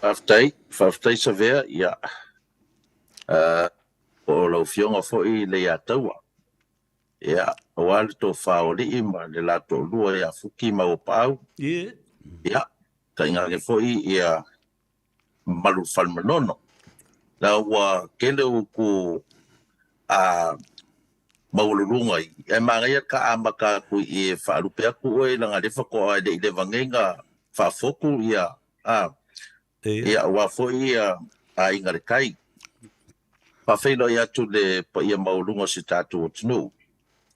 Faafetai, faafetai Savea, ia, po o lau Afioga foi Leiataua, ia, aua le tofa o alii ma le la toalua ia Fuki ma Uapaau, ia, tainane foi ia mamalu o le Fale Manono. La ua tele upu a maualuluga i, ae manaia ka amata atu i i e faalupe atu oe leaga o lea faatoa e le i leva nei na faafotu ia a ia aua foi ia aiga i le tai. Faafeiloai atu le paia maualuga o si tatou atunuu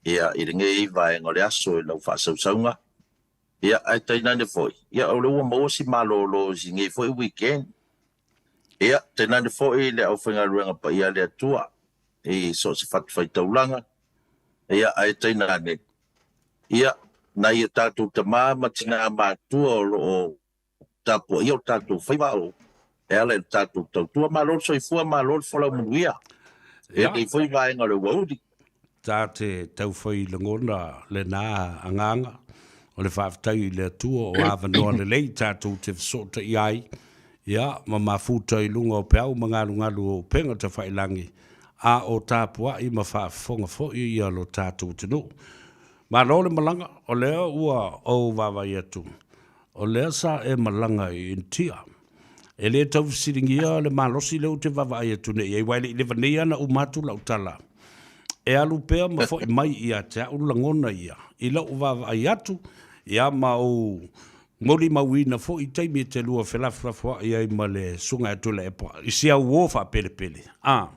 ia i lenei vaega o le aso i lau faasausauga. Ia, ae tainane foi, ia o lea ua maua si malolo i lenei foi weekend. Ia, tainane foi le aufaigaluega paia a le Atua i so o se fatafaitaulaga. Ia, ae tainane, ia, nai a tatou tama ma tina matutua o lo o tapuaia o tatou faiva o e ala i le tatou tautua. Malo le soifua, malo le folau manuia i lenei foi vaega o le uauli. Ta te taufai lagona lena agaga o le faafetai i le Atua o avanoa lelei tatou te fesootai ai, ia, ma mafuta i luga o peau ma galugalu o upega tafailangi, a o tapuai ma faafofoga foi ia lo tatou atunuu. Malo le malaga, o lea ua ou vaavaai atu, O lea sa e malaga i Initia. E le tau fesiligia le malosi lea ou te vaavaai atu nei i ai, aua e le i leva nei lava ona uma atu lau tala. E alu pea ma foi mai ia te au lagona ia i lau vaavaai atu, ia ma ou molimauina foi i taimi e te lua felafolafoai ai ma le Susuga ia Tuilaepa i si au uo faapelepele. A,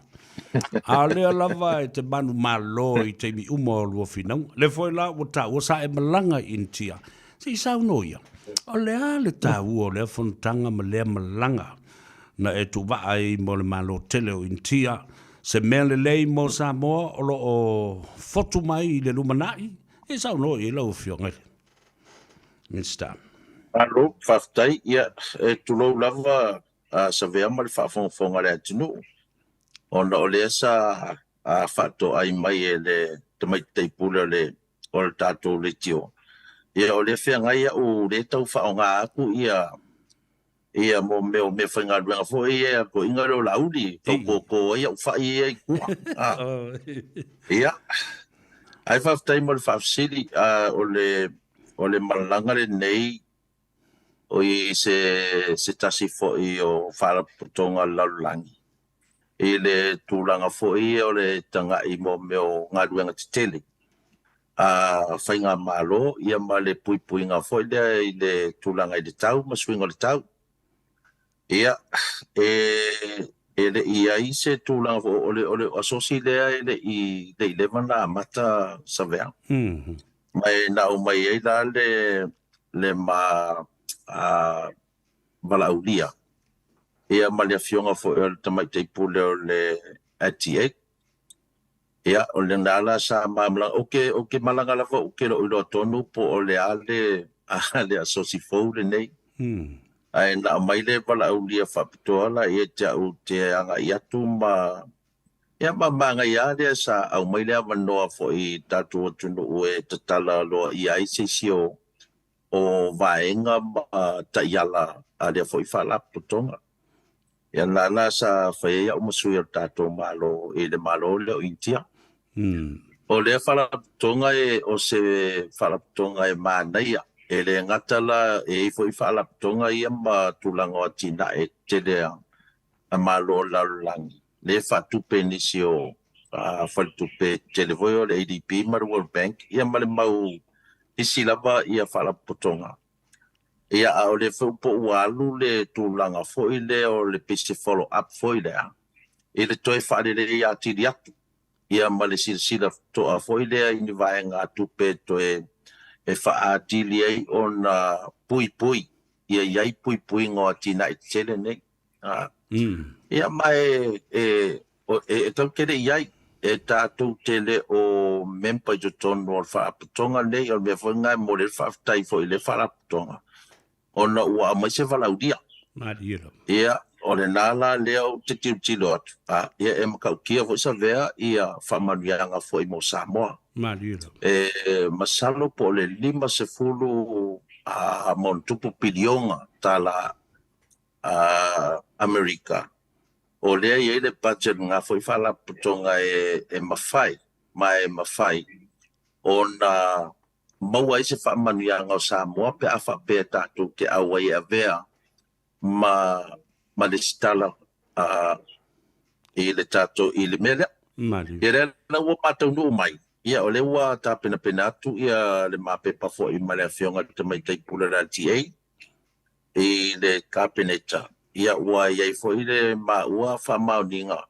a o lea lava e te manumalo i taimi uma o lua finauga. Lea foi la ua taua sa e malaga i Initia. Se i saunoa ia, o le a le taua o lea fonotaga ma lea malaga na e tuuvaa ai mo le Malo tele o Initia, se mea lelei mo Samoa o lo o fotu mai i le lumanai? Se i saunoa i ai lau Afioga i le Minisita. Malo, faafetai. Ia, e tulou lava a Savea ma le faafogafoga a le atunuu, ona o lea sa faatoai mai e le tamaitai pule o le o le tatou leitio. Ia o lea feagai au lea tau faaaoga atu ia ia mo mea o meafaigaluega foi ia toeaiina lea o Laauli tau toto ai au fai ia i tua. Ah. Ia. Ae faafetai mo le faafesili. O le o le malaga lenei o i se se tasi foi o faalapotopotoga a le lalolagi i le tulaga foi o le tagai mo mea o galuega tetele a faigamalo ia ma le puipuiga foi lea i le tulaga i le tau ma suiga o le tau. Ia, e e le i ai se tulaga foi o le o le asosi lea e le i le i leva ona amata Saveau. Ma e na aumai ai la le le ma a valaaulia ia ma le afioga foi o le tamaitai pule o le ITA. Ia, o lena la sa ma malaga. Ou te, ou te malaga lava ou te le o iloa tonu po o le a le, a le asosi fou lenei. Ae na aumai le valaaulia faapitoa la ia te au te agai atu ma, ia ma manaia lava lea sa aumai le avanoa foi i tatou atunuu e tatala loa ia ai se isi o, o vaega ma taiala a lea foi Faalapotopotoga. Ia na la sa fai ai au ma sui o le tatou Malo i le Malo lea o Initia. O lea Faalapotopotoga e o se Faalapotopotoga e manaia, e le gata la e i ai foi Faalapotopotoga ia ma tulaga o atinae tetele a Malo o le lalolagi, lea e faatupe e nisi o faletupe tetele foi o le ADB ma le World Bank ia ma le mau isi lava ia faalapotopotoga. Ia a o lea foi po ua alu le tulaga foi lea o le pei se follow up foi lea i le toe faalelei atili atu ia ma le silasila totoa foi lea i ni vaegatupe e toe e faaatili ai ona puipui ia i ai puipuiga o atinae tetele nei. Ia ma e e tatou te le i ai, e tatou te le o member i totonu o le Faalapotopotoga lenei. O le mea foi lena e momoli ai le faafetai foi i lea Faalapotopotoga ona ua aumai se valaaulia. Malie lava. Ia, o lena la lea ou te tilotilo atu, a, ia e matautia foi Savea ia faamanuiaga foi mo Samoa. Malie lava. E masalo po o le 50 ma ona tupu piliona tala. Amerika, o lea e i ai le budget o lena foi faalapotopotoga e mafai ma e mafai ona maua ai se faamanuiaga o Samoa pe a faapea tatou te auai e avea ma lesitala i le tatou i le mea lea. Ia lea la ua mataunuu mai, ia o lea ua tapenapena atu ia le mapepa foi ma le afioga i le Tamaitai Pule o le LTA i le Kapeneta, ia ua i ai foi le maua faamaoniga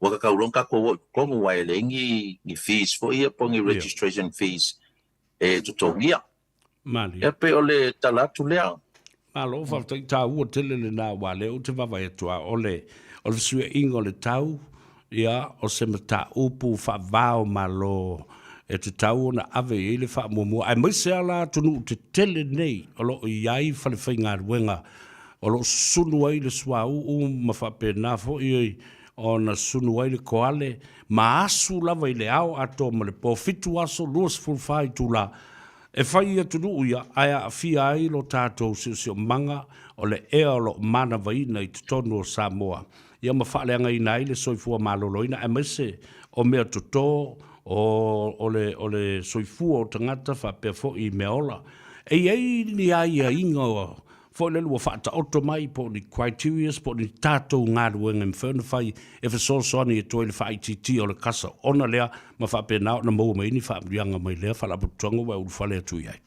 ua tatau loa ona tatou o i totonu aua e leai ni fees foi ia po o ni registration fees e totogia. Malie. Ia pei o le tala atu lea. Malo, faafetai, taua tele lena aua o lea ou te vaavaai atu lava, o le o le fesuiaiga o le tau, ia, o se mataupu faava-o-Malo e tatau ona ave i ai le faamuamua, aemaise lava la atunuu tetele nei o lo o i ai falefaigaluega o lo o susunu ai le suauu ma faapena foi ona susunu ai le koale ma asu lava i le ao atoa ma le po, 7 aso, 24 itula, E fai i atunuu ia ae aafia ai lo tatou siosiomaga o le ea o lo o manavaina i totonu o Samoa ia ma faaleagaina ai le soifua maloloina aemaise o mea toto o o le o le soifua o tagata faapea foi i meaola. E i ai ni aiaiga foi lele ua faataoto mai po o ni criterias po o ni tatou galuega e mafai ona fai e fesoasoani atu ai i le faaitiitia o le kasa ona lea ma faapena ona maua mai ai ni faamanuiaga mai lea faalapotopotoga ua e ulufale atu i ai.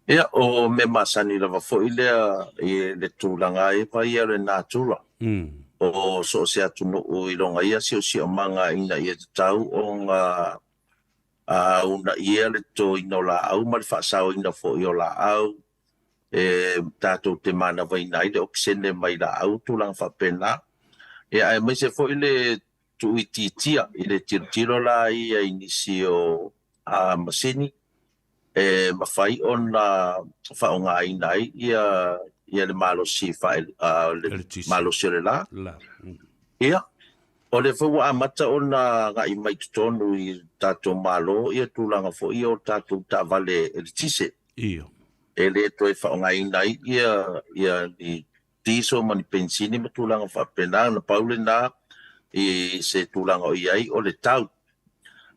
Ia, o mea masani lava foi lea i le tulaga eva ia o le natura o so o se atunuu i lona ia siosiomaga ina ia tatau ona a uunaia le totoina o laau ma le faasaoina foi o laau e tatou te manavaina ai le okesene mai laau, tulaga faapena. Ia, aemaise foi le tuuitiitia i le tilotilo la ia i nisi o masini e mafai ona faaaogaina ai ia le malosi le malosi o le la. Ia, o lea foi ua amata ona agai mai i totonu i le tatou Malo ia tulaga foi ia o tatou taavale eletise. E le toe faaaogaina ai ia ni diesel ma ni penisini ma tulaga faapena, na pau lena i se tulaga o i ai o le tau.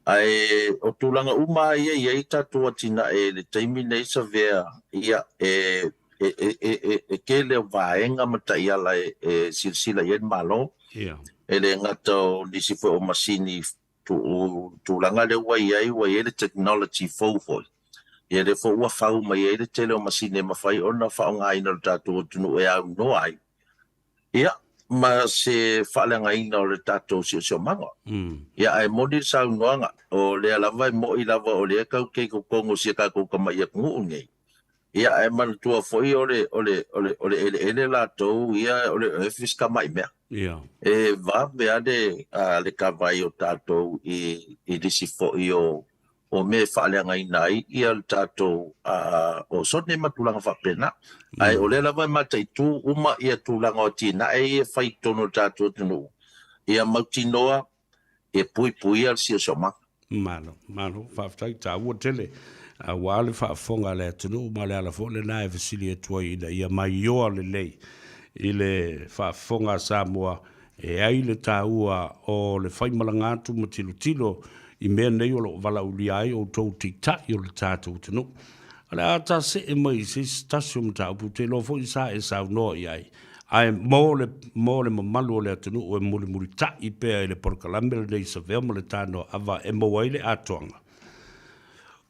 Ae o tulaga uma lava ia e i ai tatou atinae i le taimi nei Savea, ia e e tele o vaega ma taiala e silasila i ai le Malo. E le gata o nisi foi o masini tulaga lea ua i ai, ua i ai le technology fou foi. Ia lea foi ua fau mai ai le tele o masini e mafai ona faaaogaina e le tatou atunuu e aunoa ai, ia, ma se faaleagaina o le tatou siosiomaga. Ia, ae moni le saunoaga, o lea lava e mo'i lava o lea tatou te i totonu o si a tatou tamai atunuu nei. Ia, ae manatua foi o le, o le, o le, o le eleele latou ia, o le earth is tamai mea. E vave lava le, le kava ai o tatou i, i nisi foi o, o mea e faaleagaina ai ia le tatou ozone ma tulaga faapena. Ae o lea lava e mataitu uma ia tulaga o atinae ia e fai i totonu o le tatou atunuu, ia mautinoa e puipuia le siosiomaga. Malo, malo, faafetai, taua tele aua le faafofoga a le atunuu ma o le ala foi lena e fesili atu ai ina ia maioa lelei i le faafofoga a Samoa e ai le taua o le faimalaga atu ma tilotilo i mea nei o lo o valaaulia ai outou taitai o le tatou atunuu. O le a ta see mai i se isi tasi o mataupu, ou te iloa foi sa e saunoa i ai, ae mo le, mo le mamalu o le atunuu e mulimulita'i pea i le polokalame lenei Savea ma le Tanoa e maua ai le atoaga.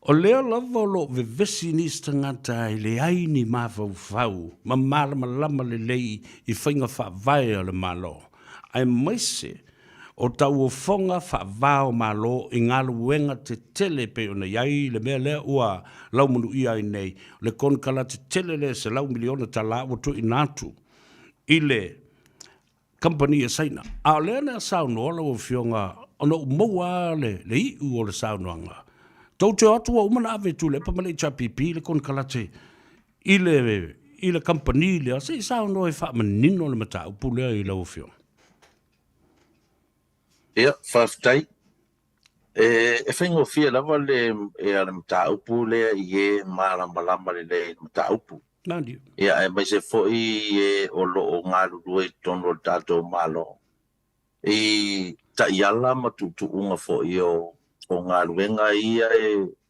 O lea lava o lo o vevesi nisi tagata e leai ni mafaufau ma malamalama lelei i faiga faavae a le Malo, aemaise o tauofoga faava-o-Malo i galuega tetele e pei ona i ai le mea lea ua laumanuia ai nei le konekarate tele lea e $100 miliona tala ua tuuina atu i le kamupani a Saina. A o lea na saunoa lau Afioga, ona ou maua lava le iu o le saunoaga, tou te o atu ua uma ona ave e Tuilaepa ma le HRPP le konekarate i le i le kamupani lea, se i saunoa e faamanino le mataupu lea i lau Afioga. Ia, faafetai. E faigofie lava le mataupu lea i e malamalama lelei i le mataupu. Malie. Ia, aemaise foi e o lo o galulue i totonu o le tatou Malo i taiala ma tuutuuga foi o galuega ia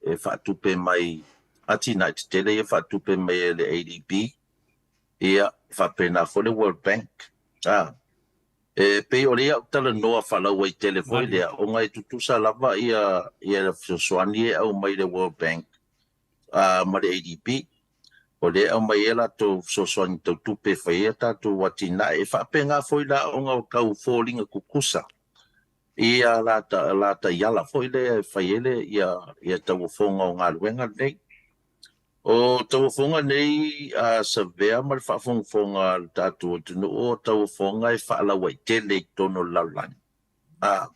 e faatupe mai, atinae tetele ia e faatupe mai e le ADB, ia, faapena foi le World Bank. A, e pei o lea ou talanoa faalauaitele foi lea, ona e tutusa lava ia fesoasoani e aumai le World Bank ma le ADB. O lea e aumai ai latou fesoasoani tau tupe e fai ai a tatou atinae. E faapena foi la ona o tau foliga tutusa ia la taiala foi lea e fai ai le ia tauofoga o galuega nei. O tauofoga nei a Savea ma le faafogafoga a le tatou atunuu, o tauofoga e faalauaitele i totonu o le lalolagi. A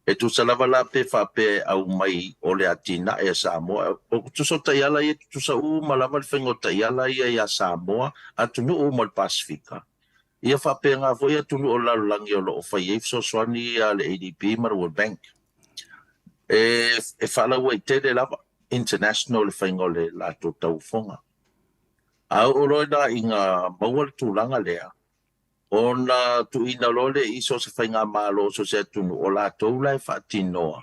e tusa lava la pe faapea e aumai o le atinae a Samoa, o tusa o taiala ia, tutusa uma lava le faiga o taiala ia ia Samoa, atunuu uma o le Pasefika, ia faapena foi atunuu o le lalolagi o lo o fai ai fesoasoani ia a le ADB ma le World Bank. E faalauaitele lava, international le faiga o le latou tauofoga. A oo loa la ina maua le tulaga lea, ona tuuina loa lea i so o se faigamalo, so o se atunuu, o latou la e faatinoa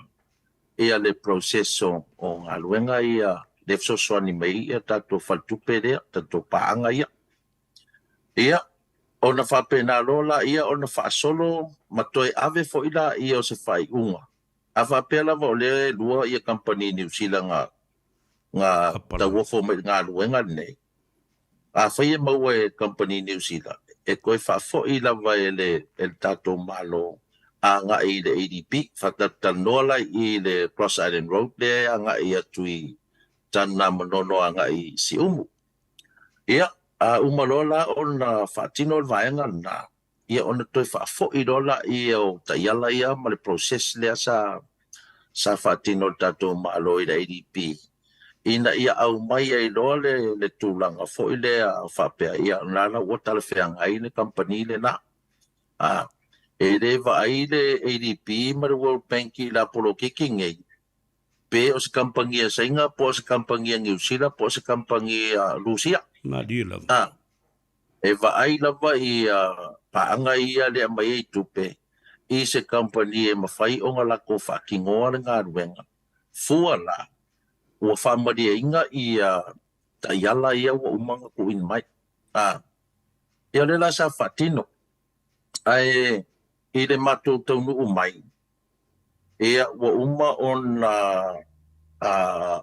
ia le process o galuega ia lea e fesoasoani mai ai ia tatou faletupe lea, tatou paaga ia. Ia, ona faapena loa laia ona faasolo ma toe ave foi laia o se faaiuga. A faapea lava o lea e lua ia kamupani Niu Sila na tauofo mai i le galuega lenei, afai e maua e kamupani Niu Sila, e toe faafoi lava e le tatou Malo agai i le ADB. Faatalatalanoa la i le Cross Island Road lea e agai atu i Tana Manono agai i Siumu. Ia, a uma loa la ona faatino le vaega lena, ia ona toe faafoi loa laia o taiala ia ma le process lea sa faatino e le tatou Malo i le ADB, ina ia aumai ai loa le tulaga foi lea faapea, ia o lena la ua talafeagai le kamupani lena. A, e le vaai le ADB ma le World Bank i la poloketi nei, pe o se kamupani a Saina, po o se kamupani a Niu Sila, po o se kamupani a Rusia. Malie lava. A, e vaai lava i paaga ia le aumai ai tupe i se kamupani e mafai ona latou faatinoa le galuega. Fua la, ua faamalieina ia taiala ia ua uma ona tuuina mai. A, ia o lea la sa faatino. Ae i le matou taunuu mai, ia ua uma ona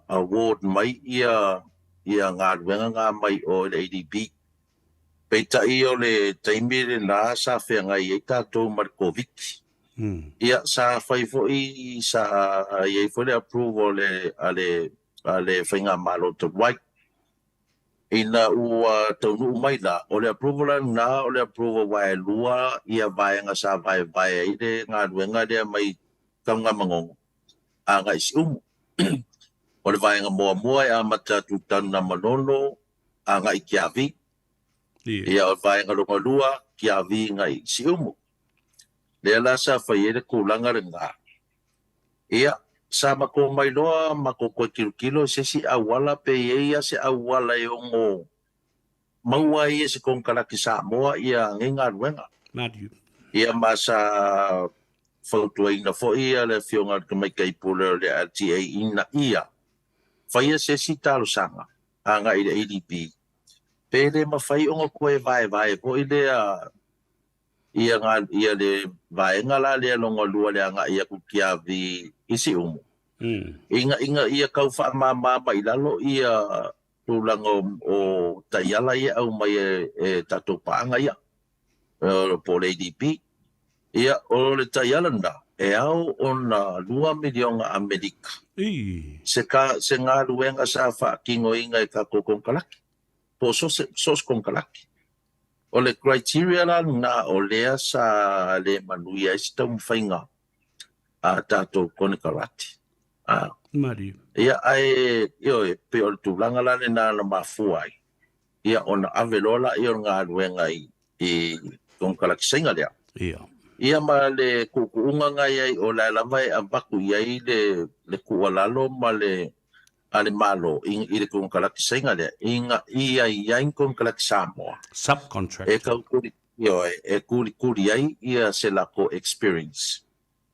award mai ia galuega na mai o i le ADB. Peitai o le taimi lena sa feagai ai tatou ma le Covid. Ia sa fai foi, sa i ai foi le approval a le faigamalo talu ai. Ina ua taunuu mai la, o le approval la lena, o le approval aua e lua ia vaega sa vaevae ai le galuega lea mai Tanugamanono agai i Siumu. O le vaega muamua e amata atu i Tanugamanono agai i Tiavi. Ia o le vaega lona lua, Tiavi agai i Siumu. Lea la sa fai ai le tulaga lena. Ia, sa matou mai loa matou toe tilotilo i se isi auala pe i ai lava se auala e ono maua ai e se konekarate Samoa ia nei galuega. Malie. Ia ma sa fautuaina foi le Afioga i le Tamaitai Pule o le LTA ina ia faia se isi talosaga agai i le ADB pe le mafai ona toe vaevae foi lea ia le vaega la lea lona lua le agai atu i Tiavi i Siumu, ina ia tau faamama mai lalo ia tulaga o taiala ia e aumai e tatou paaga ia, po o le ADB. Ia, o le taiala lena, e ao ona $2 miliona Amerika se galuega sa faatinoina e tatou konekarate, po o so o se konekarate. O le criteria la lena o lea sa le manuia ai se taumafaiga a tatou konekarate. Malie. Ia, ae, ioe, pei o le tulaga la lena na mafua ai, ia ona ave loa laia o le galuega i konekarate Saina lea. Ia. Ia ma le tuutuuga na i ai, o la e lava e avatu i ai le tuualalo ma le a le Malo i, i le konekarate Saina lea, ina ia i ai ni konekarate Samoa e Subcontractor. taukuli, ioe, e kulikuli ai ia se latou experience.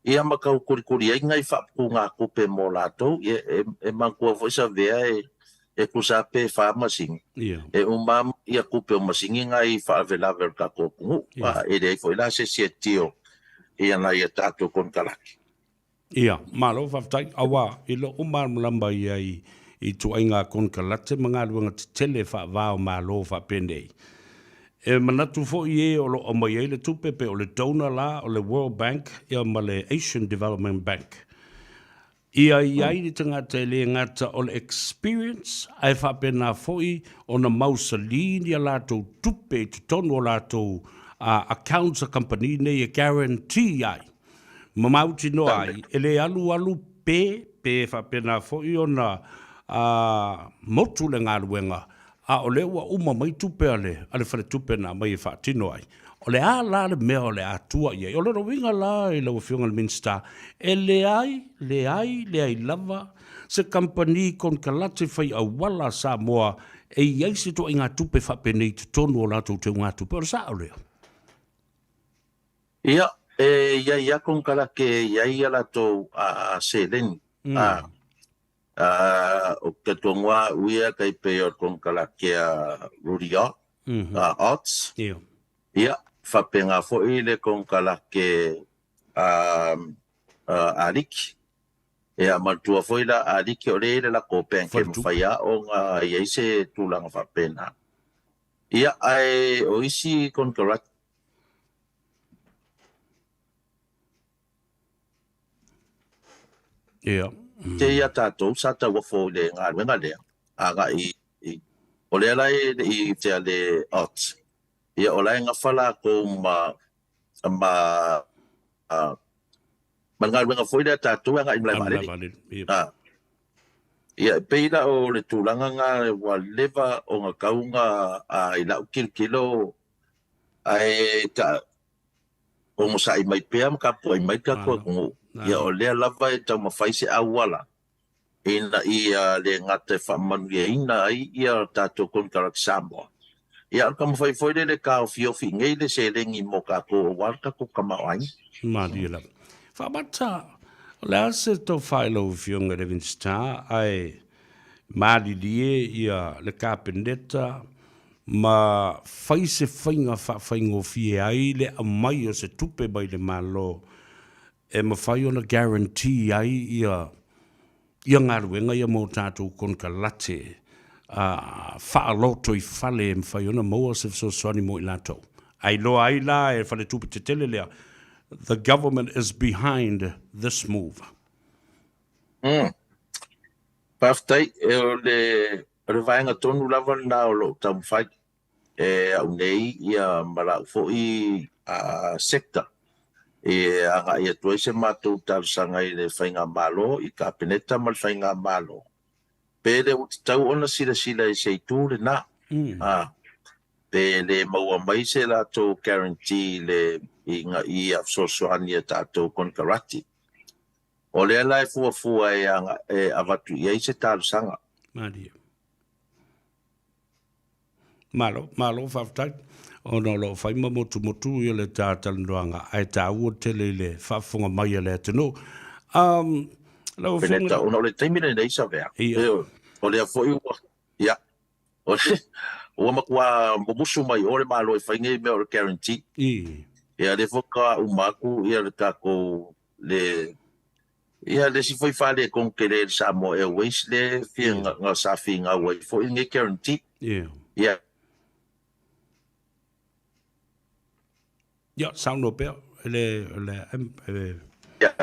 Ia ma taukulikuli ai nai faaputugatupe mo latou, ia e, e manatua foi Savea e, e tusa pe fa masini. Ia. E uma ia tupe o masini nai faalavelave o le tatou atunuu. Ia. A, e leai foi la se isi e tio ia nai a tatou konekarate. Ia, malo faafetai. Aua, i lou malamalama i ai i ituaiga konekarate ma galuega tetele faava o Malo faapenei. E manatu foi e o lo o aumai ai le tupe pe o le donor la o le World Bank ia ma le Asian Development Bank. Ia i ai le tagata e le gata o le experience ae faapena foi ona mausali ni a latou tupe i totonu o latou accounts a kamupani nei e guarantee ai ma mautinoa ai e le alualu pe pe faapena foi ona motu le galuega a o lea ua uma mai tupe a le a le faletupe na aumai e faatino ai. O le a la le mea o le a tua i ai? O lona uiga la i lau Afioga i le Minisita, e leai, leai, leai lava se kamupani konekarate fai auala a Samoa e i ai se ituaiga tupe faapenei i totonu o latou teugatupe. O le sao lea? Ia, e i ai lava konekarate e i ai a latou seleni. O te talitonga au ia tai pei o le konekarate a Rudy Ott, Otts. Ia, faapena foi le konekarate a Aliki. Ia, manatua foi la Aliki o lea e i ai le latou bank e mafai lava ona i ai se tulaga faapena. Ia, ae o isi konekarate Ia. Te ia tatou sa tauofo i le galuega lea agai i o lea la e le i tea le Ott. Ia o la e gafa latou ma ma ma le galuega foi lea a tatou e agai i malae vaalele. Ah. Ia e pei la o le tulaga na ua leva ona tau na i lau tilotilo ae ta onosai mai pea ma tapuai mai le tatou atunuu, ia o lea lava e taumafai se auala ina ia le gata e faamanuiaina ai ia tatou konekarate Samoa. Ia a o le taumafai foi lea e taofiofi i nei le seleni mo tatou aua le tatou tamaoaiga. Malie lava. Faamata, o le a se tofa i lau Afioga i le Minisita ae malilie ia le Kapeneta ma fai se faiga faafaigofie ai le aumai o se tupe mai le Malo e mafai ona guarantee ai ia ia galuega ia mo tatou konekarate faalotoifale e mafai ona maua se fesoasoani mo i latou. A iloa ai la e le faletupe tetele lea, the government is behind this move. Faafetai, o le O le vaega tonu lava lena o lo o taumafai e au nei ia ma lau foi sector e agai atu ai se matou talosaga i le Faigamalo, i Kapeneta ma le Faigamalo, pe le ua tatau ona silasila i se itu lena, pe le maua mai se latou guarantee i le ina ia fesoasoani i a tatou konekarate. O lea la e fuafua e e avatu i ai se talosaga. Malie. Malo, malo faafetai. Ona o lo o fai ma motumotu ia le ta talanoaga, ae taua tele i le faafofoga mai a le atunuu. Lau Afioga. Peneta, ona o le taimi lenei Savea, Ia. o lea foi ua, ia, o le, ua matua mumusu mai o le Malo e fai nei mea o le guarantee. Ia, lea foi faatoa uma atu ia le tatou le ia le isi foi faaletonu tele i le Samoa Airways lea e fia na sa finau ai foi lenei guarantee. Ia. Ia, saunoa pea le le Ia,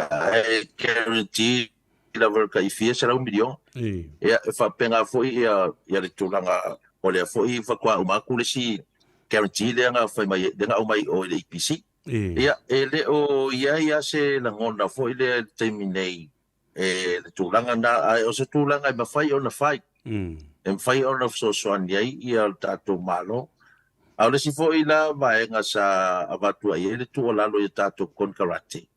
e guarantee lava le tai fia selau miliona. Ia, e faapena foi ia ia le tulaga o lea foi faatoa uma atu le isi guarantee lea na fai mai lea na aumai i o i le EPC. Ia, e le o i ai lava se lagona foi lea i le taimi nei e le tulaga lena, ae o se tulaga e mafai ona fai, e mafai ona fesoasoani ai ia le tatou Malo. A o le isi foi la vaega sa avatu ai ai le tuualalo i a tatou konekarate,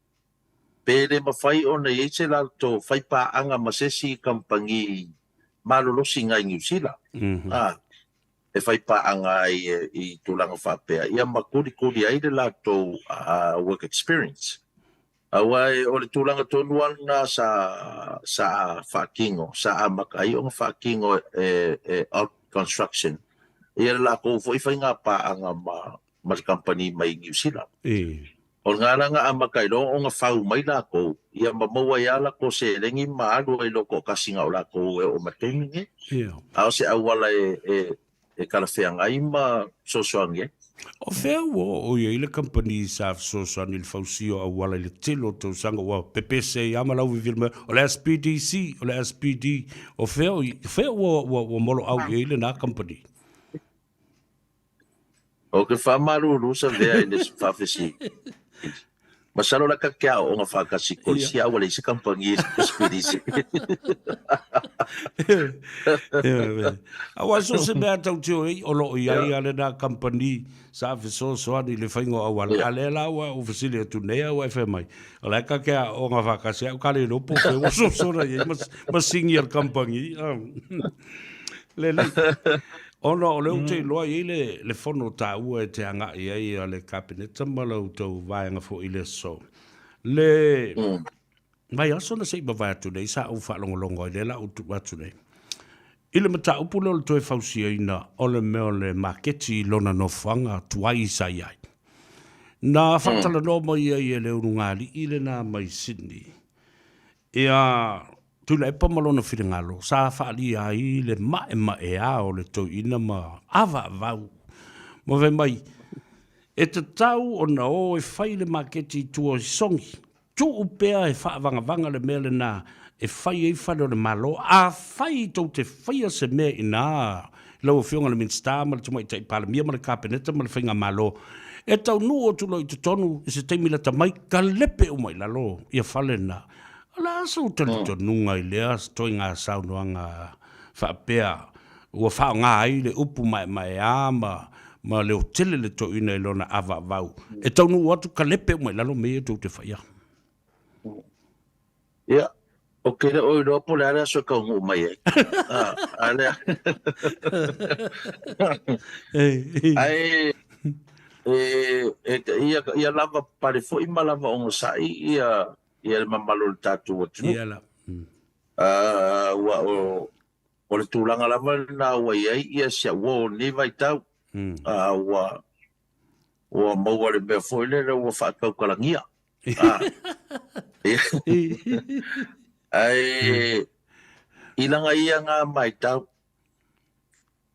pe le mafai ona i ai se latou faipaaga ma se isi kamupani. malolosi i Niu Sila. A, e fai paaga ai i tulaga faapea, ia ma kulikuli ai le latou work experience. Aua o le tulaga tonu lava lena sa faatino, sa amata ai ona faatino e Alt Construction ia le latou foi faiga paaga ma le kamupani mai Niu Sila. O lena la na amata ai loa ona fau mai latou, ia ma maua ai lava latou seleni ma alu ai loa toatasi na o latou e oo mai i le taimi lenei. A o se auala e talafeagai ma fesoasoani ai. O fea ua oo i ai le kamupani sa fesoasoani i le fausia o auala i le tele o tausaga ua pepese ai lava ma lauvivi mai, o le SPDC, o le SPD, o fea ua moloau i ai lena kamupani? Ou te faamalulu Savea i le faafesili. Masalo la ta te aooga faatasi i Kolisi a ua leai se kamupani e SPDC. Aua so o se mea tau te o ai, o lo o i ai lava lena kamupani sa fesoasoani i le faiga o auala. A lea la ua ou fesili atu nei a ua e fai mai, o la e ta te aooga faatasi, a o ka le iloa po o fea ua sosola i ai ma sigi a le kamupani. Lelei. Ona o lea ou te iloa e i ai le, le fono taua e te agai ai a le Kapeneta ma la outou vaega foi i le aso. Le vaiaso na se i mavae atu nei sa ou faalogologo ai, lea la ou tuu atu nei, i le mataupu lea o le toe fausiaina o le mea o le maketi i lona nofoaga tuai sa i ai. Na faatalanoa mai ai e le ulugalii lena mai Sydney Ia Tuilaepa ma lona finagalo, sa faaalia ai le maemaea o le toeaina ma avaavau, ma fai mai, E tatau ona o e fai le maketi i tua i Sogi, tuu pea e faavagavaga le mea lena e fai ai fale o le Malo, afai tou te faia se mea ina lau Afioga i le Minisita ma le Tamaitai Palemia ma le Kapeneta ma le Faigamalo, e taunuu atu loa i totonu i se taimi lata mai, kalepe uma i lalo ia fale na. O le a sou talitonuga i lea ituaiga saunoaga faapea ua faaaoga ai le upu maemaea ma ma leotele le toeaina i lona avaavau, e taunuu atu kalepe uma i lalo mea ia tou te faia? Ia, ou te le o iloa po o le a le aso e taunuu mai ai. A lea. Ae e, ia lava pale foi ma lava onosai ia ia le mamalu o le tatou atunuu. Ia la. Ua o le tulaga lava lena ua i ai ia si au uo i lenei vaitau. Ua maua le mea foi lele ua faatautalagia. Ae i laga ia nga matau,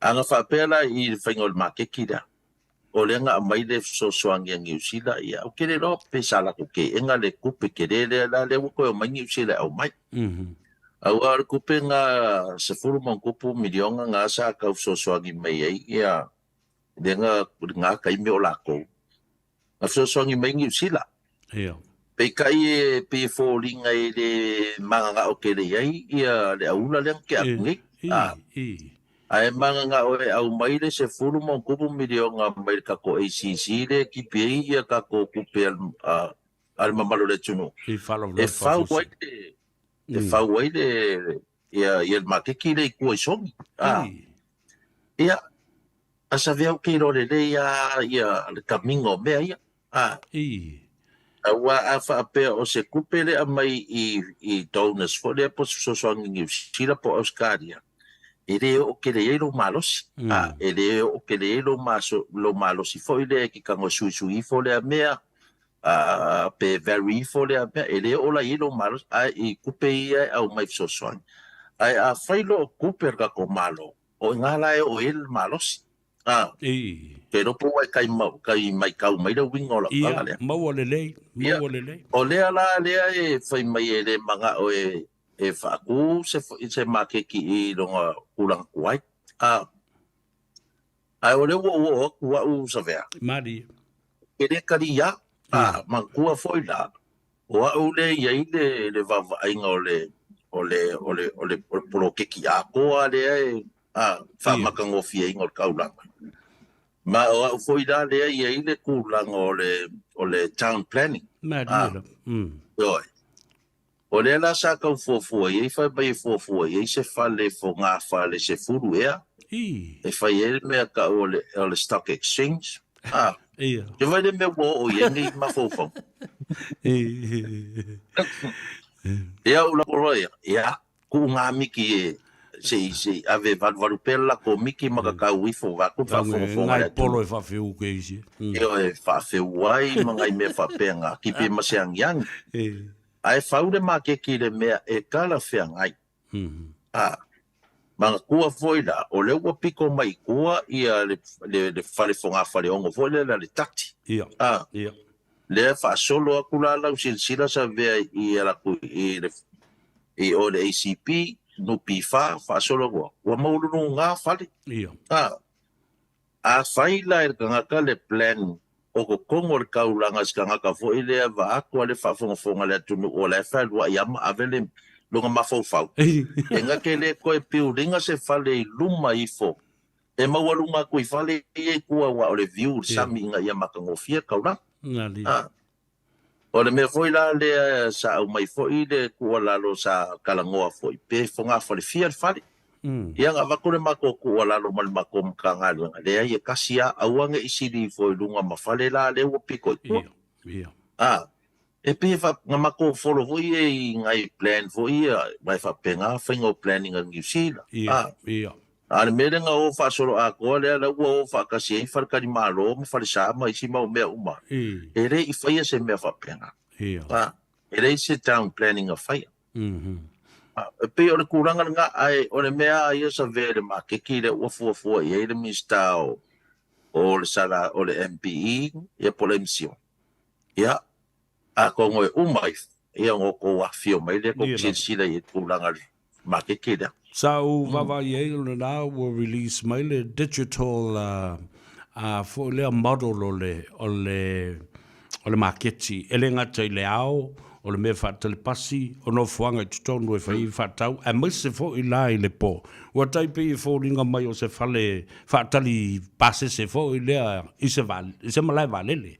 a na faapea la i le faiga o le maketi lea, o lea na aumai le fesoasoani a Niu Sila, ia ou te le iloa pe sa latou teena le tupe tele lea la lea ua toe omai Niu Sila e aumai. Aua o le tupe na 10+ miliona na sa tau fesoasoani mai ai ia lea na taimi o latou. Na fesoasoani mai Niu Sila. Ia. Peitai e pei e foliga e le mananao tele i ai ia le aula lea na tea atu nei. Ae mananao e aumai le 10+ miliona mai le tatou ACC lea e tipi ai ia tatou tupe a le mamalu o le atunuu e fau ai le e fau ai le ia le maketi lea i tua i Sogi. Ia, a Savea ou te iloa lelei lava ia le kamiga o mea ia. A. Aua a faapea o se tupe lea aumai i donors foi lea po o se fesoasoani i Niu Sila po o Ausetalia, e le oo tele i ai lou malosi. A, e le oo tele i ai lou malosi foi lea e te tago e suisui ifo lea mea, pe vary ifo lea mea, e le oo la i ai lou malosi, ae i tupe ia e aumai fesoasoani. Ae afai loa o tupe a le tatou Malo, o i ina la e oo i ai le malosi. A, ke iloa po ua e kai kai maitau mai le uiga o lau tala lea. Ia, maua lelei, maua lelei. O lea la lea e fai mai e le manao e faatu se maketi i lona tulaga tuai. A, ae o lea ua ou oo atu au Savea. Malie. E le kaliā, a, manatua foi la, o au lea e i ai le vaavaaiga o le o le o le o le poloketi atoa lea e faamatagofieina o le taulaga. Ma o au foi la lea e i ai le tulaga o le town planning. Malie la. Ioe. O lea la sa tau fuafua i ai fai mai e fuafua i ai se fale fogafale 10 ea e fai ai le mea tau o le stock exchange. A, te vaai le mea ua oo i ai nei mafaufauga. Ia ou lako loa ia, ia, kuu ngā miki e se i se i ave valuvalu pea le lako miki ma kakau ifo vaeatu le faafogafoga a le atunuu. Polo e faafeu ke isi. Ioe, faafeu ai ma ngai mea faapena, kipi ma se agiagi. Ae fau le makeki i le mea e talafeagai. A, manatua foi la, o lea ua pito mai i tua ia le, le, le fale fogafaleono foi lea le tati. A, lea faasolo atu la lau silasila savea i ala atu i le i o le ACP, NPF, faasolo atu, ua maualuluga fale. A, Afai la e le tagata le plan o totonu o le taulaga se tagata foi lea vaeatu a le faafogafoga a le atunuu o la e fealuai a ma ave le lona mafaufau e na te le toe piuliga se fale i luma ifo e maualuga atu i fale ia i tua aua o le view le sami ina ia matagofie le taulaga. A O le mea foi la lea sa aumai foi le tuualalo sa talanoa foi pe fogafalefia le fale. Ia na avatu le matou tuualalo ma le matou Matagaluega, leai e tasi lava, aua ne i sili ifo i luga ma fale la lea ua pito i tua. A, e pei e faap, na matou follow foi ia i nai plan foi ia, aua e faapena faiga o planning a Niu Sila. A, A o le mea lea na o faasoloatoa lea la ua o faatasi ai faletalimalo ma falesa ma isi mau mea uma, e le i faia se mea faapena. A, e leai se town planning a faia. A, e pei o le tulaga lena, ae o le mea lava ia savea i le maketi lea ua fuafua i ai le Minisita o, o le sala, o le MPE, ia po o le MCIL. Ia, atonu e uma ifo, ia ona outou afifio mai lea tou te silasila i le tulaga i le maketi lea. Sa ou vaavaai ai o lena ua release mai le digital foi lea model o le o le o le maketi e le gata i le ao o le mea faatalepasi o nofoaga i totonu e fai ai faatau aemaise foi la i le po. Ua tai pei e foliga mai o se fale faatali pasese foi lea i se i se malae vaalele.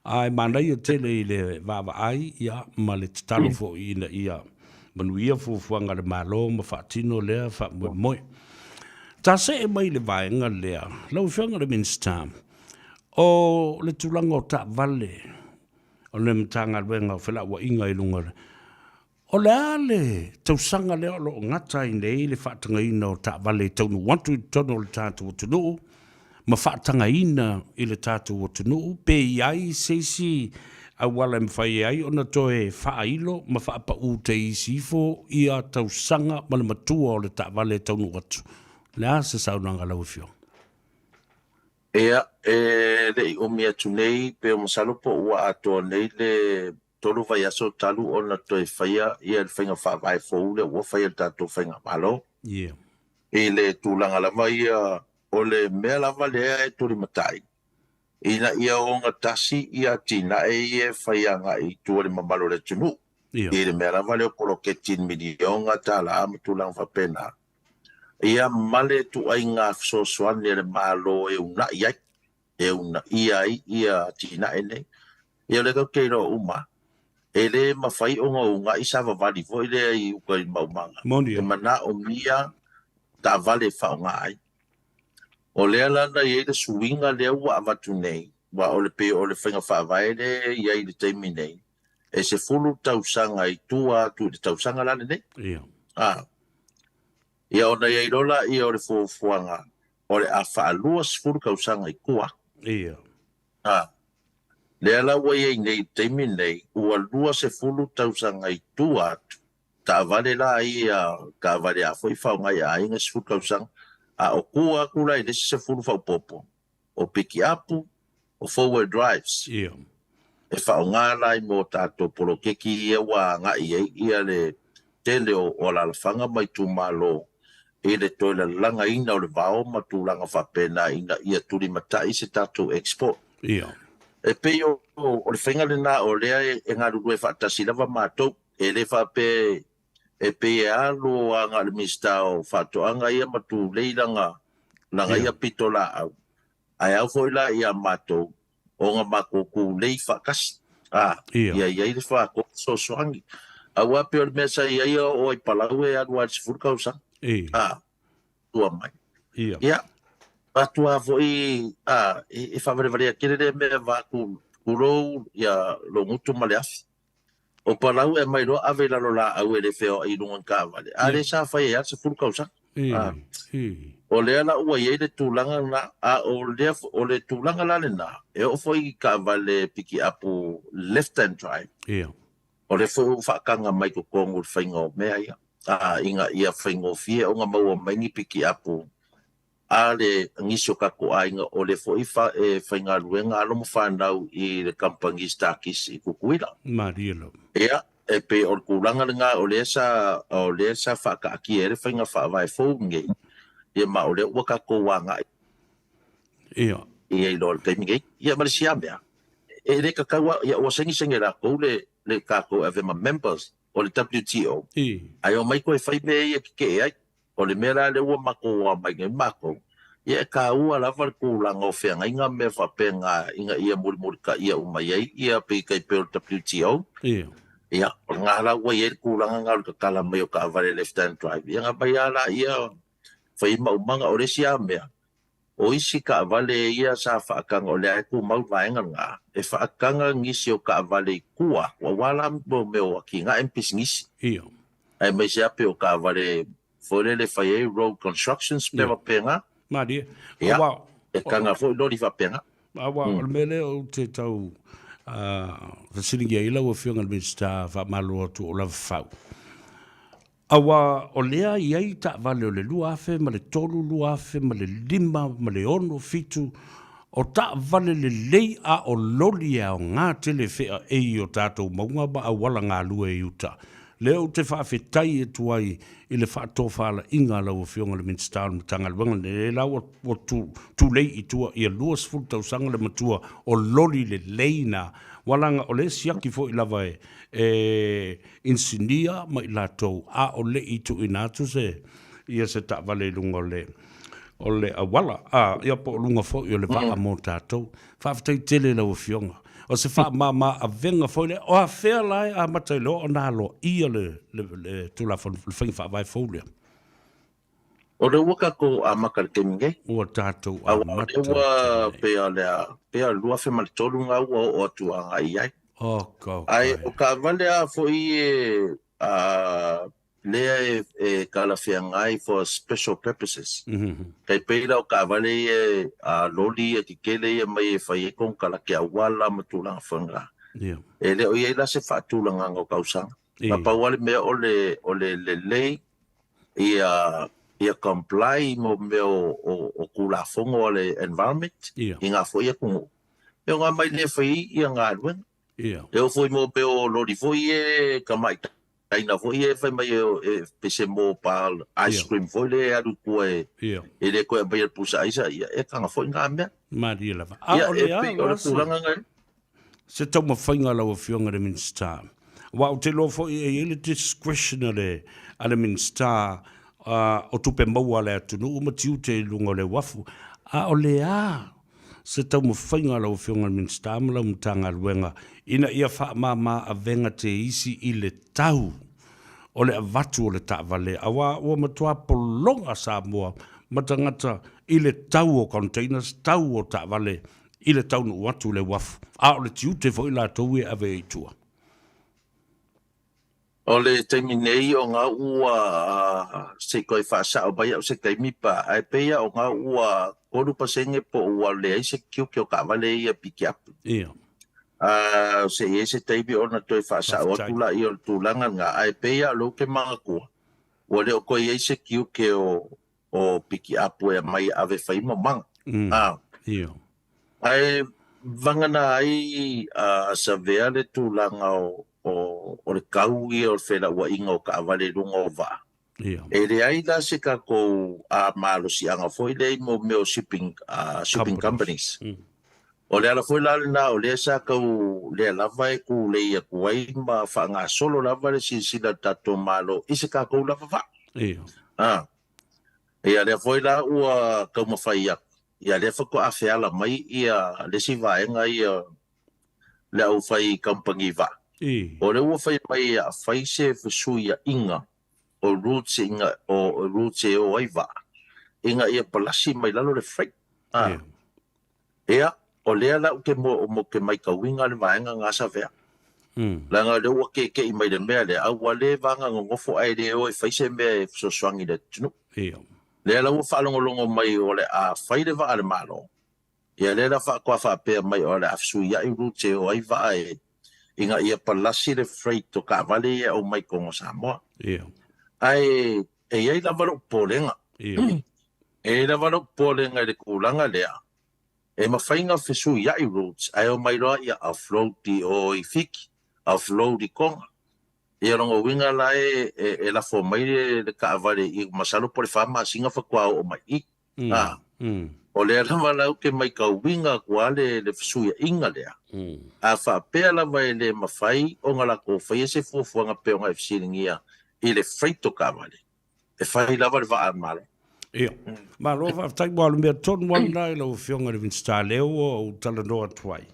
Ae manaia tele i le vaavaai ia ma le tatalo foi ina ia manuia fuafuaga a le Malo ma faatino lea faamoemoe. Ta see mai i le vaega lea, lau Afioga i le Minisita, o le tulaga o taavale o le Matagaluega o Felauaiga i luga o le O le a le tausaga lea o lo o gata ai nei le faatagaina o taavale e taunuu atu i totonu o le tatou atunuu ma faatagaina i le tatou atunuu, pe i ai se isi auala e mafai ai ona toe faailo ma faapau te isi ifo ia tausaga ma le matua o le taavale e taunuu atu? O le a se saunoaga a lau Afioga? Ia, e le i umi atu nei, pe o masalo po ua atoa nei le 3 vaiaso talu ona toe faia ia le faiga faavae fou lea ua fai e le tatou faigamalo. I le tulaga lava ia o le mea lava lea e tulimatai ina ia ogatasi ia atinae ia e fai agai i tua i le mamalu o le atunuu. I le mea lava lea o poloketi i le miliona tala ma tulaga faapena, ia ma le ituaiga fesoasoani a le Malo e uunai ai. e uunaia ai ia atinae nei. Ia o lea tatou te iloa uma, e le mafai ona uunai savavali foi lea i uta i maumaga. E manaomia taavale e faaaoga ai. O lea la na i ai le suiga lea ua avatu nei, aua o le pei o le faiga faavae lea e i ai i le taimi nei, e 10 tausaga i tua atu i le tausaga la lenei. A, ia ona i ai loa laia o le fuafuaga o le a faa-20 tausaga i tua. Ia. Ā, lea la ua i ai nei i le taimi lenei, ua 20 tausaga i tua atu, taavale la ia, taavale a foi faaaoga i aiga 10 tausaga, a o tua atu la i le isi 10 faaopoopo, o pikiapu, o four wheel drives. Ia. E faaaoga la i mo tatou poloketi ia ua agai i ai ia le tele o alalafaga ma itumalo i le toe lalagaina o le vao ma tulaga faapena ina ia tulimatai se tatou export. Ia. E pei o le faiga lena o lea e galulue faatasi lava matou, e le faapea e pei e alu agai i le Minisita o Faatoaga ia ma tulei lana ia pitolaau, ae ao foi la ia matou ona matou tulei faatasi, a, ia i ai le faatoa fesoasoani. Aua pei o le mea sa i ai e oo ai Palau e alu lava i le 10 tausaga. A, tua mai. Ia, faatoa foi, a, e faavalevalea tele lea mea vaeatu, tulou ia lou gutu ma le afi. O Palau e aumai loa ave i lalo laau e le feoai i luga o ni taavale, a lea sa fai ai lava le 10 tausaga. A, o lea la ua i ai le tulaga lena, a o lea, o le tulaga la lena, e oo foi i taavale pikiapu left hand drive, o lea foi ua faataga mai totonu i le faiga o mea ia, a, ina ia faigofie ona maua mai ni pikiapu a le nisi o tatou aiga o lea foi e faigaluega alo ma fanau i le kamupani Starkist i Tutuila. Malie lava. Ia, e pei o le tulaga lena o lea sa, o lea sa faataatia ai le faiga faavae fou lenei, ia ma o lea ua tatou agai i ai loa i le taimi nei. Ia ma le isi lava mea, e le tatau lava, ia ua sagisagi e latou le, le tatou e ave ma members o le WTO, ae omai toe fai mea ia e tetee ai. O le mea la lea ua matou aumai nei matou, ia e taua lava le tulaga o feagaiga ma mea faapena ina ia mulimulitaia uma i ai ia pei tai pei o le WTO. Ia, o lena la ua i ai le tulaga lena o le tatala mai o taavale left hand drive, ia ona aumai lava laia fai ai maumaga. O le isi lava mea, o isi taavale ia sa faataga, o lea e tumau le vaega lena, e faataga nisi o taavale i tua atu, aua la mea o atinae ma pisinisi. Aemaise lava pei o taavale foi lele e fai ai road constructions mea faapena. Malie. Ia, e taga foi loli faapena. Aua o le mea lea ou te tau fesiligia ai lau Afioga i le Minisita, faamalo atu o lava fau. Aua o lea e i ai taavale o le 2003, 2005 ma le 6, 7, o taavale lelei a o loli e aoga tele e feaei i o tatou mauga ma auala galue i uta. Lea ou te faafetai atu ai i le faatofalaiga a lau Afioga i le Minisita o le Matagaluega lenei, la ua tulei i tua ia 20 tausaga le matua o loli lelei na, aua leaga o lea e siaki foi lava e inisinia ma i latou a o le i tuuina atu se ia se taavale i luga o le o le auala, a, ia po o luga foi o le vaa mo tatou. Faafetai tele i lau Afioga. O se faamama avega foi lea. O afea la e amata ai loa ona aloaia le, le, le Tulafono, le faiga faavae fou lea? O lea ua tatou amata i le taimi nei. Ua tatou amata. Aua o lea ua pei o le a, pei o le 2003 lena ua oo atu agai i ai. Oh, go, Ae o taavale a foi e a, lea e talafeagai for special purposes. Tai pei la o taavale ia a loli ia tetele ia mai e fai ai konekarate auala ma tulaga foi na. E le o i ai la se faatulagaga o tausaga. Na pau lava le mea o le o le lelei ia ia comply mo mea o Tulafono a le environment i ngā foi atunuu. E o ngā mai lea e fai ai ia galuega. E oo foi mo mea o loli foi e tamaitai foi e fai mai e pese mobile ice cream foi lea e alu i tua e le toe aumaia le pusa aisa, ia e taga foi ngā mea. Malie lava. A o le a la se. Se taumafaiga a lau Afioga i le Minisita. Aua ou te iloa foi e i ai le discretion a le, a le Minisita o tupe maua a le atunuu ma tiute i luga o le uafu. A o le a se taumafaiga a lau Afioga i le Minisita ma lau Matagaluega ina ia faamama avega te isi i le tau o le avatu o le taavale, aua ua matua pologa Samoa ma tagata i le tau o containers, tau o taavale i le taunuu atu i le uafu, a o le tiute foi latou ia e ave ai i tua. O le taimi nei o ga ua se i toe faasao mai au se taimi pa, ae pei lava o ga ua 3% po o ua leai se tiute o taavale ia pikiapu. Ia. A se i ai se taimi ona toe faasao atu laia o le tulaga lena, ae pei lava o lea ou te manatua, ua le o toe i ai se tiute o o pikiapu e aumai e ave fai maumaga. A. Io. Ae vagana ai a Savea le tulaga o, o, o le tau ia o le felauaiga o taavale i luga o vaa. Io. E leai la se tatou a malosiaga foi lea i mo mea o shipping, shipping companies. O le ala foi la lena o lea sa tau lea lava e tulei atu ai ma faagasolo lava le silasila a le tatou Malo i se tatou lava vaa. Io. A. Ia lea foi la ua taumafai atu, ia lea faatoa feala mai ia le isi vaega ia le aufai kamupani vaa. O lea ua fai mai e a fai se fesuiaiga o routes ina o routes e o ai vaa ina ia palasi mai lalo le freight. A. Ia, o lea la ou te mo te matauina le vaega na Savea. Leaga o lea ua keke'i mai le mea lea, a ua leva lava ona nonofo ae le o e fai se mea e fesoasoani i le atunuu. Lea la ua faalogologo mai o le a fai le vaa a le Malo, ia lea la faatoa faapea mai o le a fesuiai routes e o ai vaa e ina ia palasi le freight o taavale ia e aumai i totonu o Samoa. Ae e i ai lava lou popolega. E i ai lava lou popolega i le tulaga lea, e mafai ona fesuiai routes ae omai loa ia offload i o i Fiti, offload i Toga. Ia lona uiga la e lafo mai le taavale i masalo po o le 4 masina faatoa oo mai i i. A, o lea lava la ou te matauina atu lava le fesuiaiga lea, a faapea lava e le mafai ona latou faia se fuafuaga pei ona e fesiligia i le freight o taavale, e fai lava le vaa a le Malo. Ia, malo faafetai, ua alu mea tonu lava lena i lau Afioga i le Minisita lea ua ou talanoa atu ai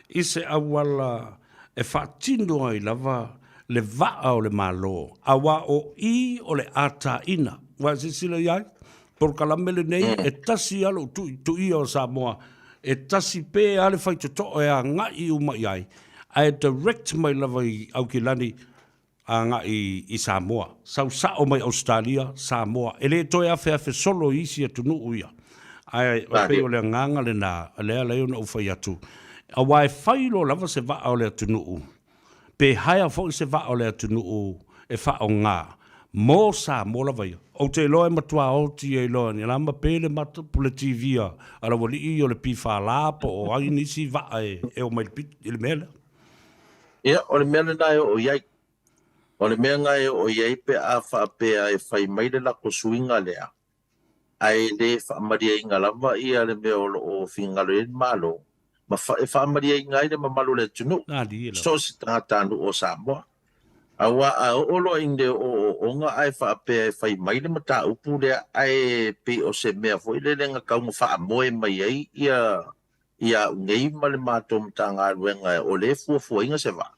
i se auala e faatino ai lava le vaa o le Malo, aua o i o le ataina. Ua e silasila i ai? Polokalame lenei e tasi lava lou tuituia o Samoa, e tasi pe lava le faitotoa e agai uma i ai, ae direct mai lava i Aukilani agai i Samoa. Sau sao mai Ausetalia, Samoa. E le toe afeafe solo i isi atunuu ia. Ae pei o le agaga lena, lea la ona ou fai atu, aua e fai loa lava se vaa o le atunuu, pe hire foi se vaa o le atunuu e faaaoga mo Samoa lava ia, ou te iloa e matua oti ai loa ni la ma pe le mata po le TV a laualii o le PFL po o ai nisi vaa e omai i le mea lea. Ia, o le mea lena e oo i ai. O le mea lena e oo i ai pe a faapea e fai mai le latou suiga lea, ae le faamalieina lava ia le mea o lo o finagalo i ai le Malo, ma e faamalieina ai le mamalu o le atunuu, so o se tagatanuu o Samoa. Aua a oo loa i le ooooga ae faapea e fai mai le mataupu lea ae pei o se mea foi lele na tau na faamoe mai ai ia ia au nei ma le matou Matagaluega o lea e fuafuaina se vaa,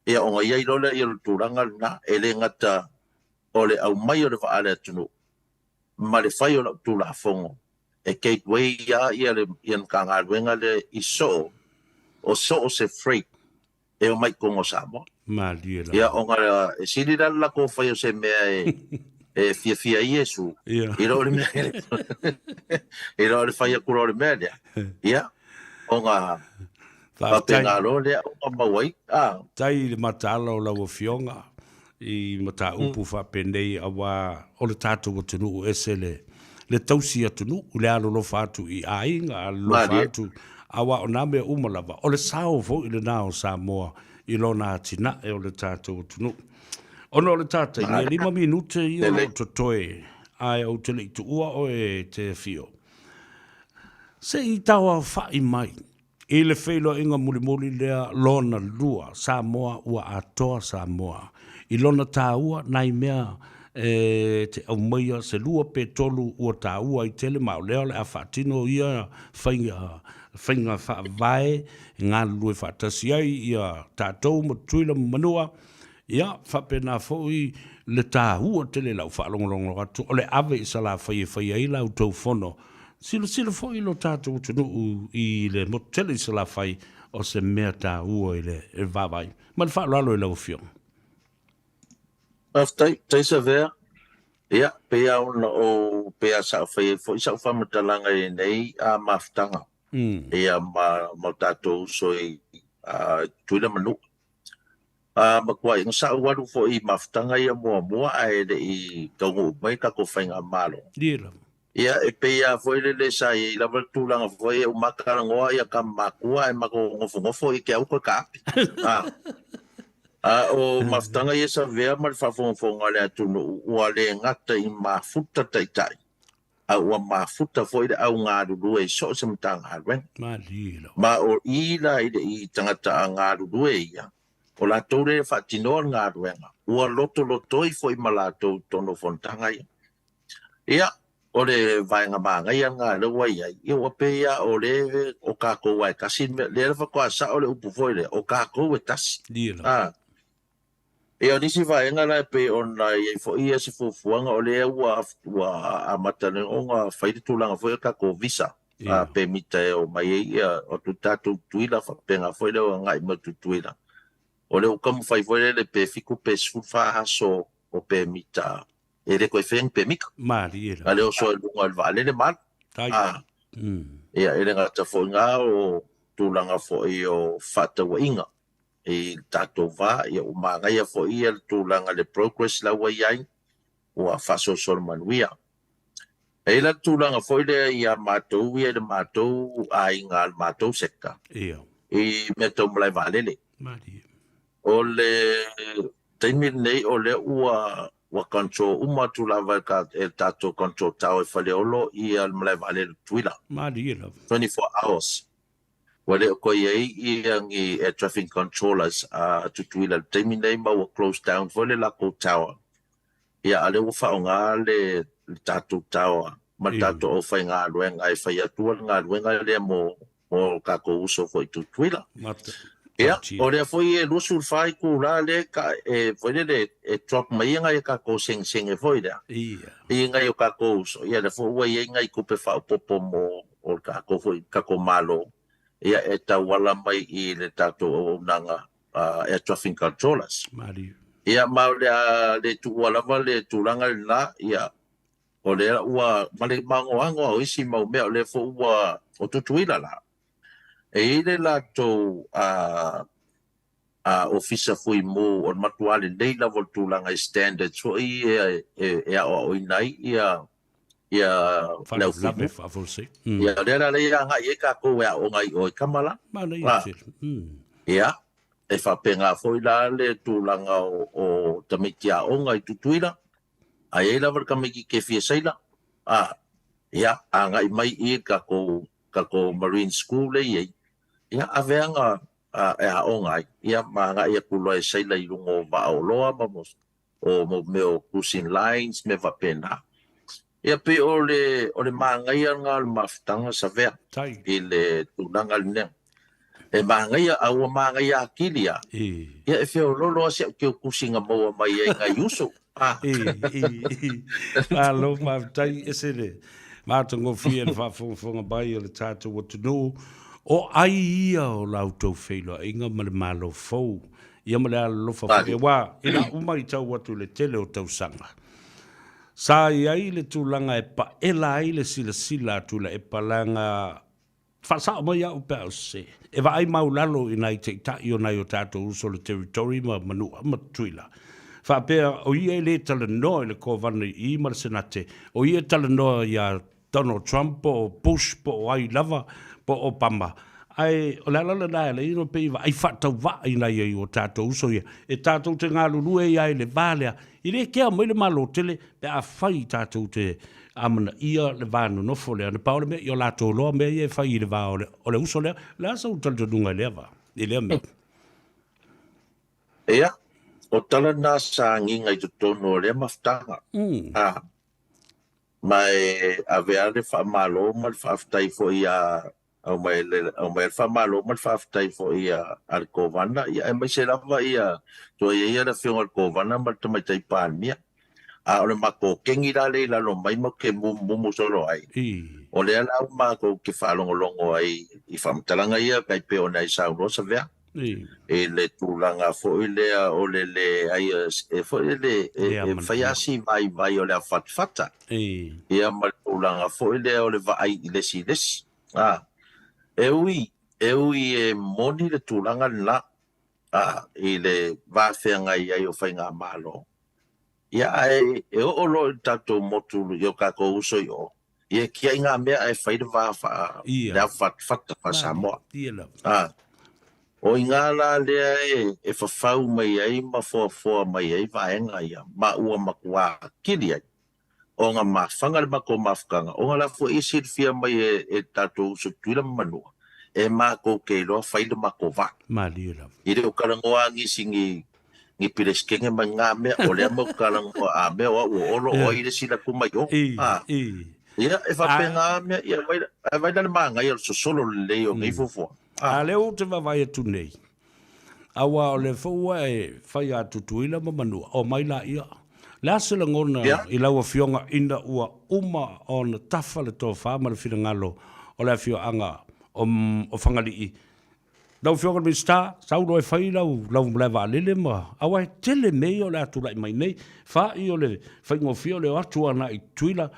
ia ona i ai loa lea o le tulaga lena, e le gata o le aumai o le vaa a le atunuu ma le fai o lau Tulafono e gateway lava ia le Matagaluega lea i soo o so o se freight e omai i totonu o Samoa. Malie lava. Ia, ona e sili la le latou fai o se mea e e fiafia ai Iesu, i lo le mea i lo le fai atu loa o le mea lea. Ia, ona faapena loa lea ona maua ai. Ah. Tai i le mataala o lau Afioga i mataupu faapenei aua o le tatou atunuu ese le le tausi atunuu, le alolofa atu i aiga, alolofa atu, aua o nā mea uma lava, o le sao foi lena o Samoa i lona atinae o le tatou atunuu. Ona o le tatai, e 5 minute ia o lo o totoe, ae ou te le i tuua oe e te afio. Se i tauaofa'i mai I le feiloaiga mulimuli lea lona lua, Samoa ua atoa Samoa. I lona tāua, nai mea e te aumaia se lua pe tolu ua tāua ai tele ma o lea o le a faatino ia faiga faiga faavae e galulue faatasi ai ia tatou ma Tutuila ma Manua. Ia, faapena foi le tāua tele i lau faalogologo atu o le ave i Salafai e fai ai la outou fono. Silasila foi lo tatou atunuu i le motu tele i Salafai, o se mea taua i le vaavaai. Ma le faaaloalo i lau Afioga. Faafetai, faafetai Savea. Ia, pei lava ona ou, pei lava sa ou fai ai foi sau faamatalaga i lenei mafutaga, ia ma o tatou uso i Tutuila ma Nu'u. A matuai sa ou alu foi i mafutaga ia muamua ae le i taunuu mai le tatou faigamalo. Ia, e pei lava foi lele sa i ai lava le tulaga foi e uma talanoa ia tama matua ae matou nofonofo i te auto e taape. A, a o mafutaga ia sa avea ma le faafogafoga a le atunuu ua le gata i mafuta taitai, a ua mafuta foi le au galulue i so o se Matagaluega. Ma o i la i le i tagata a galulue ia, o latou lea e faatinoa le galuega, ua lotolotoi foi ma latou i totonu o fonotaga ia. Ia, O le vaega magaia lena lea ua i ai, ia ua pei lava o le o tatou lava e tasi le mea, lea la faatoa sao le upu foi lea, o tatou e tasi. A. Ia o nisi vaega la e pei ona i ai foi ia se fuafuaga, o lea ua ua amata nei ona fai le tulaga foi o tatou visa, a pemita e omai ai ia o tatou Tutuila faapena foi le agai mai o Tutuila. O lea ua taumafai foi lele pe 7 pe 14 aso o pemita e le toe faia ni pemita. Malie lava. A le oso ai luga o le vaalele ma alu. Tai. A. Ia, e le gata foi i na o tulaga foi o fefaatauaiga i le tatou va, ia ua manaia foi ia le tulaga i le progress la ua i ai, ua faasolosolo manuia. E i ai la le tulaga foi lea ia matou ia i le matou aiga, le matou sector, i mea tau malae vaalele. Malie. O le taimi lenei o lea ua ua control uma atu lava e le tatou control tower i Faleolo ia le malae vaalele o Tutuila. Malie lava. 24 hours. Ua le o toe i ai ia ni air traffic controllers a Tutuila i le taimi lenei ma ua close down foi le latou tower. Ia a o lea ua faaaoga le tatou tower ma le tatou aufaigaluega e fai atua le galuega lea mo mo tatou uso foi i Tutuila. Ia, o lea foi e 24 itula lea e foi lele e drop mai ai nai a tatou segesege foi lea i nai o tatou uso. Ia lea foi ua i ai nai tupe faaopoopo mo o le tatou foi tatou Malo ia e tauala mai i le tatou auaunaga air traffic controllers. Ia ma o le a le tuua lava le tulaga lena, ia O lea ua, ma le magoagoa o isi mau mea, o lea foi ua, o Tutuila la, e i ai le latou a, a ofisa fuimu o le matua lelei lava o le tulaga i standards foi ia e, e aoaoina ai ia, ia le au fuimu. Ia, o lea la lea e agai ai tatou e aooga i o i tama la. Manaia tele. Ia, e faapena foi la le tulaga o, o tamaiti aoga i Tutuila, A i ai lava le tamaitiiti e fia saila, a, ia, agai mai i le tatou, tatou Marine School lea e i ai, ia, ave ana a, e aoga ai, ia, ma agai atu loa e saila i luga o vaa oloa ma o mo mea o cruising lines, mea faapena. Ia, pei o le, o le manaia lena o le mafutaga Savea i le tulaga lenei. E manaia, a ua manaia atili lava, ia e feoloolo lava si au teutusi na maua mai ai nai uso. Malo faafetai, ese le matagofie le faafogafoga mai o le tatou atunuu. O ai ia o la outou feiloaiga ma le Malo fou, ia ma le alolofa foi, aua i lau matau atu i le tele o tausaga, sa i ai le tulaga e paela ai le silasila a Tuilaepa, leaga Faasao mai au pe a o sese. E vaai maulalo i nai taitai o nai o tatou uso o le Territory ma Manua ma Tutuila. Faapea o ia e le talanoa i le Kovana i i ma le Senate, o ia e talanoa iā Donald Trump po o Bush po o ai lava po o Obama. Ae o le ala lena e ala ai ona pei e vaai faatauvaa i nai ai o tatou uso ia e tatou te galulue ai lava i le va lea. E le kea mai le Malo tele pe afai tatou te amanaia le va nonofo lea, na pau le mea, i o latou loa mea ia e fai i le va o le, o le uso lea. O le a sou talitonuga i lea va, i lea mea? Ia, o tala na sa agiga i totonu o lea mafutaga. A, ma e ave lava le faamalo ma le faafetai foi ia Aumai le aumai le faamalo ma le faafetai foi a a le Kovana, ia aemaise lava ia tuai ai le Afioga i le Kovana ma le Tamaitai Palemia. A o le matou kegi la lea i lalo mai matou te mumumu solo ai, o lea la ua matou te faalogologo ai i faamatalaga ia tai pei ona e saunoa Savea, i le tulaga foi lea o le leai e foi lele e fai lava si vaivai o le afatafata, ia ma le tulaga foi lea o le vaai i le isi i le isi. A, e ui, e ui e moni le tulaga lena, a, i le va feagai ai o faigamalo, ia ae e oo loa i le tatou motu i o tatou uso i o, ia e tiai ngā mea ae fai le va faa, le afatafata faa-Samoa. A, o i ngā la lea e, e fafau mai ai ma foafoa mai ai vaega ia, ma ua matua kili ai. Ona mafaga le matou mafutaga, ona la foi e silafia mai e e tatou uso Tutuila ma Manua, e matou te iloa fai le matou va. Malie lava. I le o talanoa a nisi ni ni Peresetene ma nga mea, o lea mau talanoa a mea o au o Olo, o ai le isi la tu mai o. A. Ia, e faapena a mea, ia, vai, ae vai la le manaia o le sosolo lelei o nei fuafuaga. A lea ou te vaavaai atu nei, aua o lea foi ua e fai a Tutuila ma Manua, omai laia. O le a se lagona i lau Afioga ina ua uma ona tafa le tofa ma le finagalo o le afioaga o Fagalii? Lau Afioga i le Minisita, sau loa e fai lau lau malae vaalele ma, aua e tele mea ia o le a tulai mai nei. Fa'i o le faigofie o le o atu agai i Tutuila,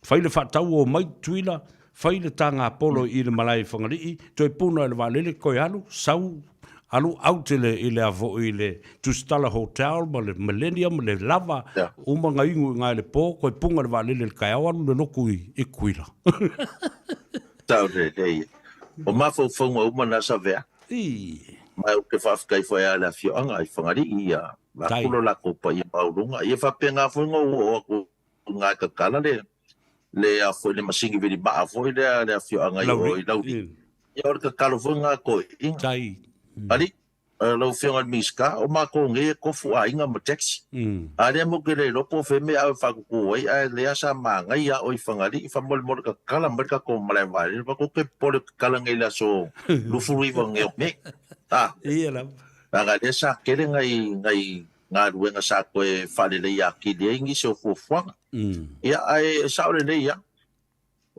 Fai le faatau o mai Tutuila, fai le tagapolo i le malae i Fagalii, toe puna i le vaalele toe alu, sau, alu out i le, i le a foi i le Tusitala Hotel ma le Millennium le lava, uma ona inu i ina i le po, toe puna i le vaalele i le taeao alu le lotu i, i Tutuila. Tau lelei. O mafaufauga uma na Savea. Ma ou te faafetai foi a le afioaga i Fagalii ia vaku lo latou paia maualuga. Ia faapena foi ona ou oo atu Nga e tatala le le a foi le masini vili maa foi lea le afioaga i o i Laulii. Ia o le tatalo foi nga toeaiina. Tai. Ali, lau Afioga i le Minisita, o matou nei e tofu aiga ma taxi. A lea matou te le iloa po o fea mea ave faatutu ai, ae lea sa manaia a o i Fagalii, faamolemole tatala mai le tatou malae vaalele, matou te popole tatala nei i le aso 29 nei o Me. A. Ia lava. Leaga lea sa tele nai nai galuega sa toe faaleleia atili ai nisi o fuafuaga. Ia, ae sao lelei lava.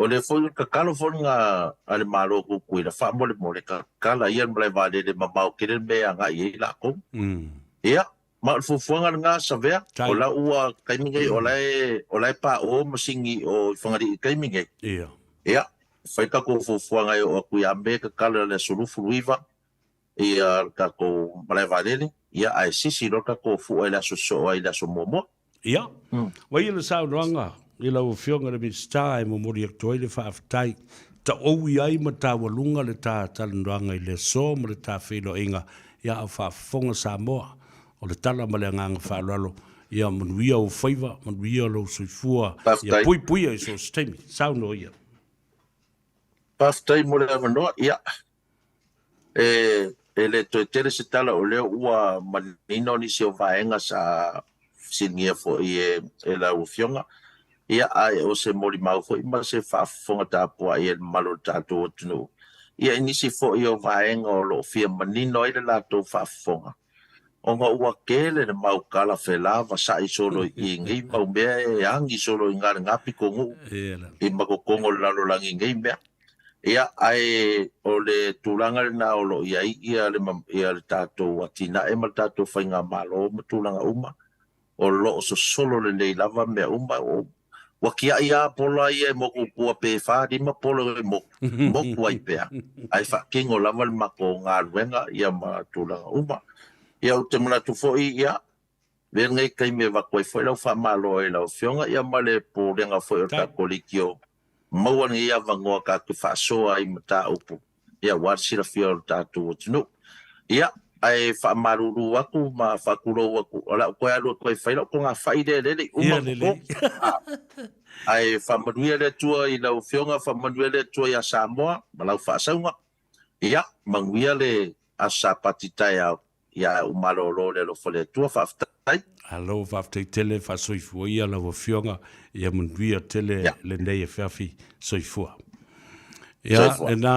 O le foi tatalo foi lena a le Malo o Tutuila, faamolemole, tatala ia le malae vaalele mamao tele le mea e agai i ai latou. Ia, ma o le fuafuaga lena Savea, o la ua taimi nei o la e, o la e paʻo masini o i Fagalii i le taimi nei. Ia, fai tatou fuafuaga e oo atu ia Me tatala i le aso 29 ia le tatou malae vaalele, ia ae sisi loa le tatou fua i le aso sosoo ai i le aso muamua. Ia, vaia le saunoaga i lau Afioga i le Minisita e momoli atu ai le faafetai. Taoui ai ma taualuga le ta talanoaga i le aso ma le ta feiloaiga, ia a o faafofoga Samoa. O le tala ma le agaga faaaloalo, ia manuia ou faiva, manuia lou soifua, ia puipuia i so o se taimi. Saunoa ia. Faafetai mo le avanoa. Ia, E le toe tele se tala o lea ua manino nisi o vaega sa fesiligia foi e lau Afioga, ia ae o se molimau foi ma se faafofoga tapuai a le mamalu o le tatou atunuu, ia i nisi foi o vaega o lo o fia manino ai le latou faafofoga, ona ua tele le mau tala felavasa'i solo i nei mau mea e agi solo i na pitonuu i matotonu o le lalolagi i nei mea. Ia, ae o le tulaga lena o lo o i ai ia le, ia le tatou atinae ma le tatou faigamalo ma tulaga uma, o lo o sosolo lelei lava mea uma. Ua tiai lava pola ia e motu i tua pe fa, lima pola e motu, motu ai pea, ae faatino lava le matou galuega ia ma tulaga uma. Ia ou te manatu foi, ia, Avea lenei taimi e avatu ai foi lau faamalo i lau Afioga ia ma le Pulega foi o le tatou Leitio maua lenei avanoa tatou te faasoa ai i mataupu ia aua le silafia o le tatou atunuu. Ia, ae faamalulu atu ma faatulou atu, o le a ou toe alu atu ai e fai lau togafai lea lele i uma toto. Ae faamanuia le Atua i lau Afioga, faamanuia le Atua ia Samoa ma lau faasauga. Ia, manuia le Aso Sapati taeao. Ia ae ou malolo i le alofa o le Atua. Faafetai. Malo faafetai tele faasoifua ia lau afioga ia manuia tele lenei afiafi soifua. Ia lena.